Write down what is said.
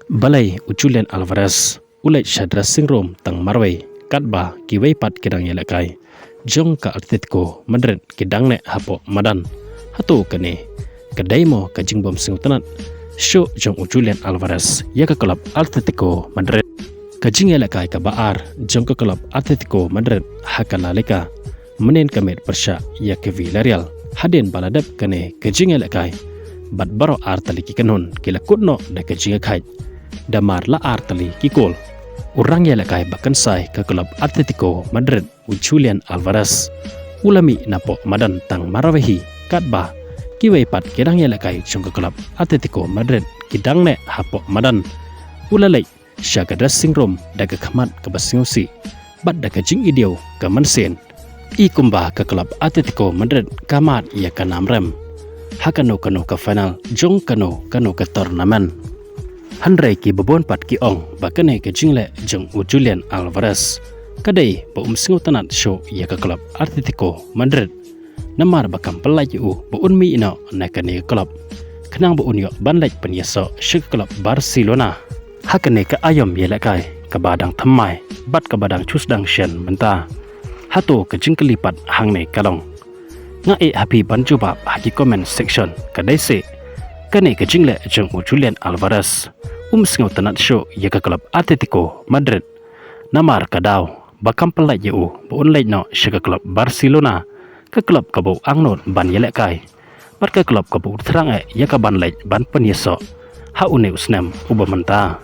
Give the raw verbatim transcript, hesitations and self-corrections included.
Balei u Julian Alvarez u leit sha dressing room tang marwei katba kiwei pat ki dang ïalehkai jong ka Atletico Madrid ki dang neh hapoh madan? Hato kane ka dei mo ka jingbym sngewtynnat shuh jong u Julian Alvarez ïa ka club Atletico Madrid? Ka jingïalehkai kaba ar jong ka club Atletico Madrid ha ka La Liga mynhynnin ka miet pyrshah ïa ka Villarreal. Hadien ba la dep kane ka jingïalehkai bad baroh ar tylli ki kynhun ki la kut noh da ka jingïakhaid da mar la ar tylli ki kol, u rangïalehkai ba kynsai ka club Atletico Madrid u Julian Alvarez u la mih napoh madan tang marwei hi katba kiwei pat ki rangïalehkai jong ka club Atletico Madrid ki dang neh hapoh madan. U la leit sha ka dressing room da ka khmat kaba sngewsih bad da ka jingïadei ka mynsiem, i kumba ka club Atletico Madrid ka mad ïa ka nam rem ha kano kano ka final jong kano kano ka tournament. Hynrei kiba bun pat ki ong ba kane ka jingleh jong u Julian Alvarez ka dei ba um sngewtynnat shuh ïa ka club Atletico Madrid, namar ba kam pyllait ïa u ba un mih noh na kane ka club khnang ba un ïoh ban leit pynïasoh sha ka club Barcelona ha kane ka aïom ïalehkai kaba dang thymmai bad kaba dang shu sdang shen mynta. Hato ka jingkylli pat hangne ka long, nga ïeh ha phi ban jubab ha ki comment section, ka dei seh kane ka jingleh jong u Julian Alvarez um sngewtynnat shuh ïa ka club Atletico Madrid, namar ka daw ba kam pyllait ïa u ba un leit noh sha ka club Barcelona, ka club kaba u angnud ban ïalehkai bad ka club kaba u thrang eh ïa ka ban leit ban pynïasoh ha une u snem uba mynta.